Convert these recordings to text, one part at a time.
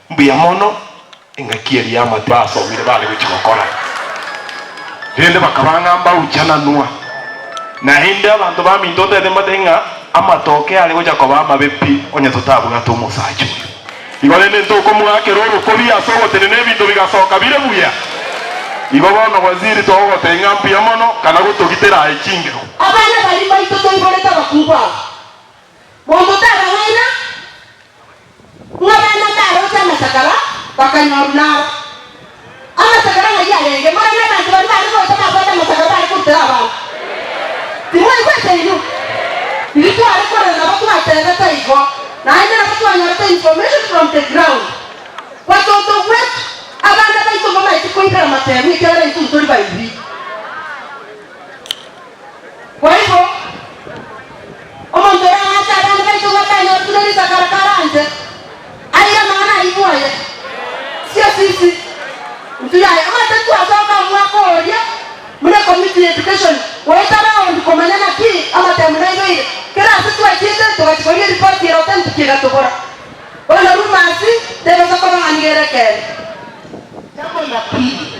Mbuya mono engaki eria y'amatuko basomire bare gochia gokora, rende bakaba ng'a mbauchananwa. Naende abanto baminto ntagete mbatebie ng'a amatoke are gocha koba amabe pi onye totabwate omosacha oyo. Igo rende ntokomoakera orokobi ase ogotenena ebinto bigasoka bire buya. Igo bono waziri togogotebia ng'a mbuya mono kana gotogitera aye chingero. Abana baria mbaito toiborete abakungu aba, monto tabang'aina, ng'a abana mbaroche amasakara bakanyorwa naro. Amasakara ng'ai arenge? Morore abanto baria bare gocha babwate amasakara bare korutera abanto. Timwaigwete inwe? Riria tware korera nabo twatebete igo, naende nabo twanyorete information from the ground. Watoto wetu, abana baito mbamaeti koibera amatemu ekiagera intwe ntori baibi. Kwa igo, omonto orang'ache abana baito ng'a tanyoreti ne risakara karanche, aire amang'ana ayio bwoye. Sio sisi. Intwe yaya. Omanyete twasoka omwaka oria buna committee ya education goeta round komanya naki amatemu naibeire. Kera ase twachiete togachia koria eripoti ere authentic egatobora. Bono rumors tebasa koba ng'a nigo ere ekeene. Jambo la pili,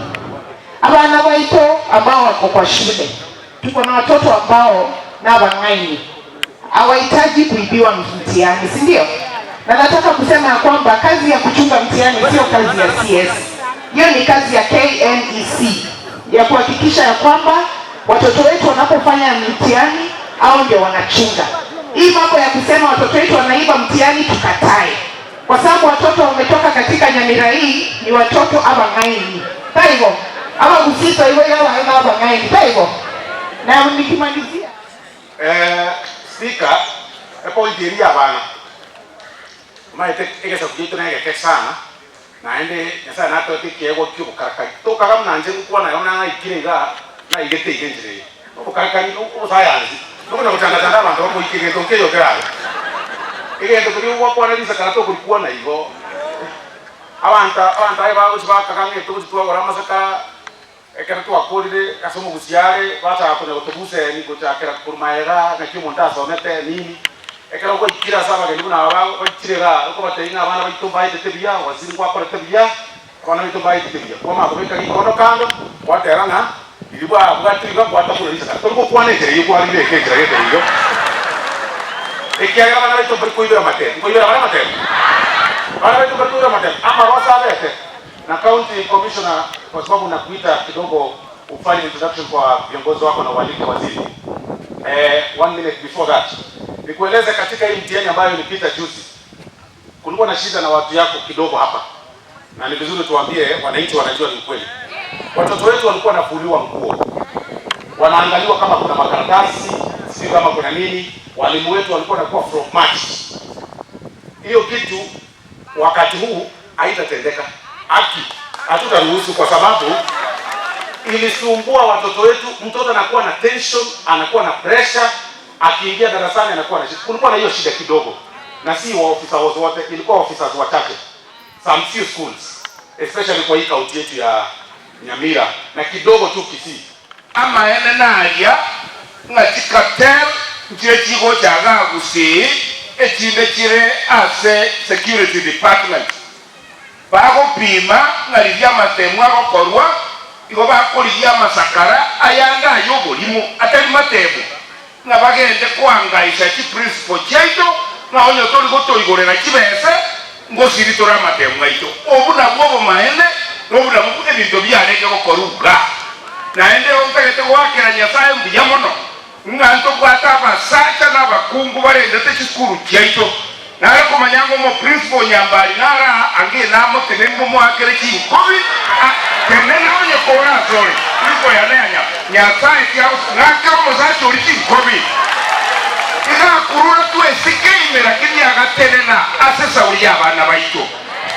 abana baito ambao wako kwa shule, tuko na watoto ambao nabang'aini, hawahitaji kuibiwa mtihani, si ndio? Na nataka kusema ya kwamba kazi ya kuchunga mtihani sio kazi ya CS, hiyo ni kazi ya KNEC ya kuhakikisha ya kwamba watoto wetu wanapofanya mtihani hao ndio wanachunga. Hii mambo ya kusema watoto wetu wanaiba mtihani tukatae, kwa sababu watoto wametoka katika Nyamira hii ni watoto abang'aini taigo abagusito igo iga abana abang'aini taigo. Na nikimalizia Eh, Speaker, epoint eria y'abana, omanyete egesaku giaito negeke sana, naende Nyasaye natoete ekeegwa ki'obokarakari. Tokaga buna inche ngokwana iga buna naikire igaa, naigete iga enchera eye. Obokarakari, obosayansi, nokonya gochandachanda abanto bakoika egento nkeiyo kerabe. Egento keria ogwakwana risakara tokorikwana igo. Abanto abanto aye bagochia bakaga ng'a togochia twagora amasakara, ekero twakorire ase omogusia are, bachaka konya gotobuseni gochakera korwa magega naki omonto asomete nini. Ekero gwaikire ase abageni buna aba baichire igaa, okobatebia ng'a abana baito mbaetete buya, waziri ngwakorete buya, Abana baito mbaetete buya, kwamanya kobeka rikondo kando, gwateba ng'a riria bwabwatire iga gwatakuna risakara. Tori gokwana enchera eyio kwaribeka enchera gete igo, ekiagera abana baito mbari koibera amatemu. Nkoibera bare amatemu? Abana baito mbari koibera amatemu. Amagoso abete na county commissioner kwa sababu nakuita kidogo ufanye introduction kwa viongozi wako na ualike waziri. Eh, one minute before that nikueleze katika hii mtihani ambayo ilipita juzi Kulikuwa na shida na watu yako kidogo hapa, na ni vizuri tuambie wananchi, wanajua ni ukweli. Watoto wetu walikuwa wanafuliwa nguo, wanaangaliwa kama kuna makaratasi, sijui kama kuna nini. Walimu wetu walikuwa wanakuwa frog match. Hiyo kitu wakati huu haitatendeka, haki hatutaruhusu, kwa sababu ilisumbua watoto wetu. Mtoto anakuwa na tension, anakuwa na pressure akiingia darasani anakuwa na shida. Kulikuwa na hiyo shida kidogo, na si wa officers wote, ilikuwa officers wachache, some few schools especially kwa hii kaunti yetu ya Nyamira na kidogo tu Kisii. Amaene naria, ng'a chicartel nchire chigocha igaa Gusii, echinde chire ase security department. Bagopima ng'a riria amatemu agokorwa, igo bakorigia amasakara ayande ay'oborimo atari matemu, ng'a bagende koangaisa chiprinciple chiaito, ng'a onye tori gotoigorera chibese, ngosiri tore amatemu aito. Obwo nabwo obomaene, na obwo nabwo ebinto biarenge gokorwa iga. Naende ntagete goakera Nyasae mbuya mono, Ng'a ntobwate abasacha na abakungu barendete chisukuru chiaito. Nare komanya ng'a omoprinsipal o Nyambari nare aa ange namoteneni momoakere chinkobi, a tenena onye kore asore, principal yane ya Nyambari. Nyasae tiagosi ng'akere omosacha oria chinkobi. Iga akurura twesike ime lakini agatenena ase esauri y'abana baito.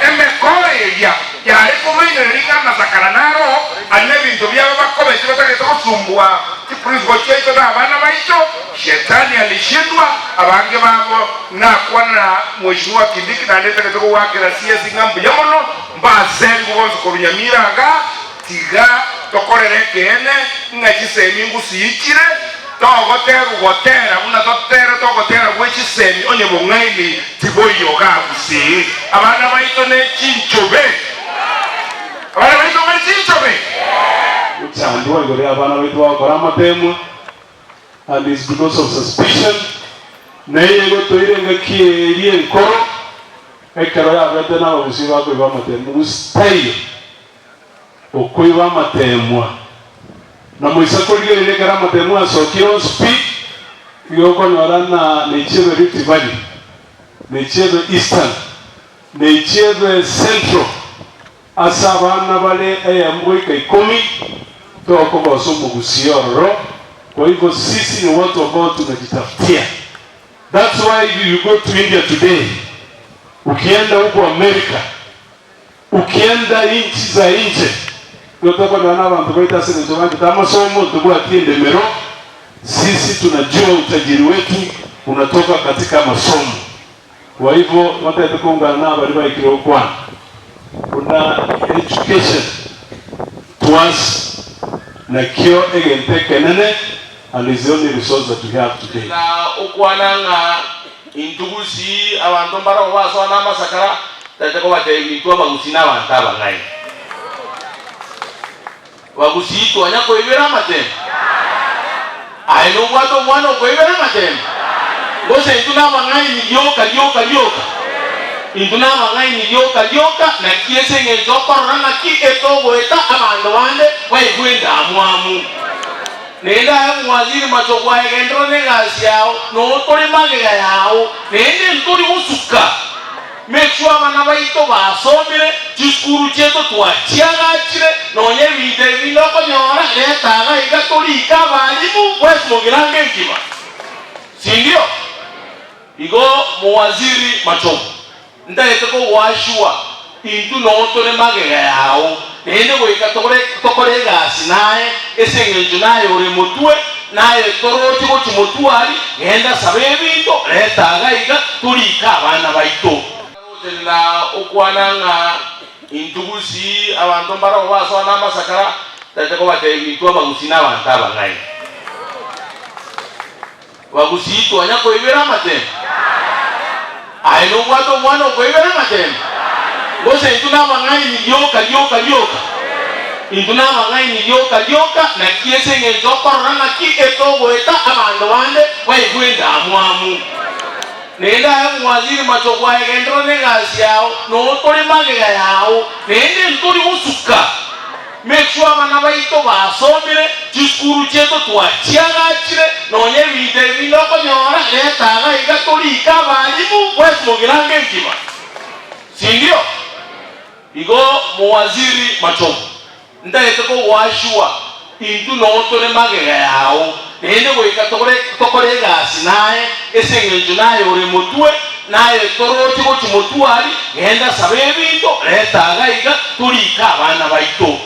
Emekora eria yare kong'ainereria ng'a amasakara naro are nebinto biabo bakobete batagete gosumbua chiprinsipal chiaito na abana baito. Shetani alishindwa, abange babo nakwana na Mheshimiwa Kindiki naende ntagete gogoakera CS ng'a mbuya mono, mbasengu bonsi korwa Nyamira igaa, tiga tokorere ekeene ng'a chisemi ngusiichire. Togoterwa gotera buna totera togotera gwe chisemi onye bong'aini tiboiyo gagusii. Abana baito ne chinchobe. Abana baito mbare chinchobe. Gochandwa igoro y'abana baito bagokora amatemwa and is because of suspicion neye egotoira engaki eria enkoro ekero yabete nabagusii bakoiba amatemo gose taiyo okoiba amatemwa na moisa korigereria ekero amatemwa asokire onsi pi igo okonyora na nechiebe Rift Valley nechiebe Eastern nechiebe Central Ase abana bare eyemo goika ikomi tokogosa omogusii ororo, kwa hivyo sisi ni watu ambao tunajitafutia. That's why if you go to India today, ukienda huko America, ukienda nchi za nje, nigo tokonyora na abanto baito ase eng'encho banchete amasomo, ntobwati endemero, sisi tunajua utajiri wetu unatoka katika masomo. Kwa hivyo batagete koungana nabaria baikire gokwana buna education to us nakio egento ekenene and is the only resource that we have today. Na okwana ng'a intwe gusii abanto mbarabwo basoa namasakara, tari kobatebia intwe abagusii nabanto abang'aini. Bagusii twanya koibera amatemo? Aye nobwate omwana okoibera amatemo? Gose intwe nabang'aini rioka rioka rioka? Intwe nabang'aini rioka rioka, naki ase engencho okorora naki etogoeta abanto bande baigwe endamwamu. Naende aye omowaziri machogu aye genderera negasi yao, noo tore magega yao, naende ntori gosuka. Make sure abana baito basomire, chisukuru chiaito twachiagachire, nonya ebinto ebi binde okonyora, reta iga iga torike abalimu bwesimogira ange engima. Sindio? Igo mowaziri Machogu, ntagete kogoassure intwe noo tore magega yao, naende goika tokore tokore egasi naye, ase eng'encho naye ore motwe, naye toroche gochia motwe aria, genda saba ebinto, reta iga iga, torike abana baito. Gotenena okwana ng'a intwe gusii abanto mbarabwo basoa namasakara, tari kobatebia intwe abagusii nabanto abang'aini. Bagusii twanya koibera amatemo? Aye nobwate omwana okoibera amatemo? Gose intwe nabang'aini rioka rioka rioka? Intwe nabang'aini rioka rioka, naki ase engencho okorora naki etogoeta abanto bande baigwe endamwamu. Naende aye omowaziri machogu aye genderera negasi yao, noo tore magega yao, naende ntori gosuka. Make sure abana baito basomire, chisukuru chiaito twachiagachire, nonya ebinto ebi binde okonyora, reta iga iga torike abalimu bwesimogira ange engima. Sindio? Igo mowaziri Machogu, ntagete kogoassure intwe noo tore magega yao, naende goika tokore tokore egasi naye, ase eng'encho naye ore motwe, naye toroche gochia motwe aria, genda saba ebinto, reta iga iga, torike abana baito.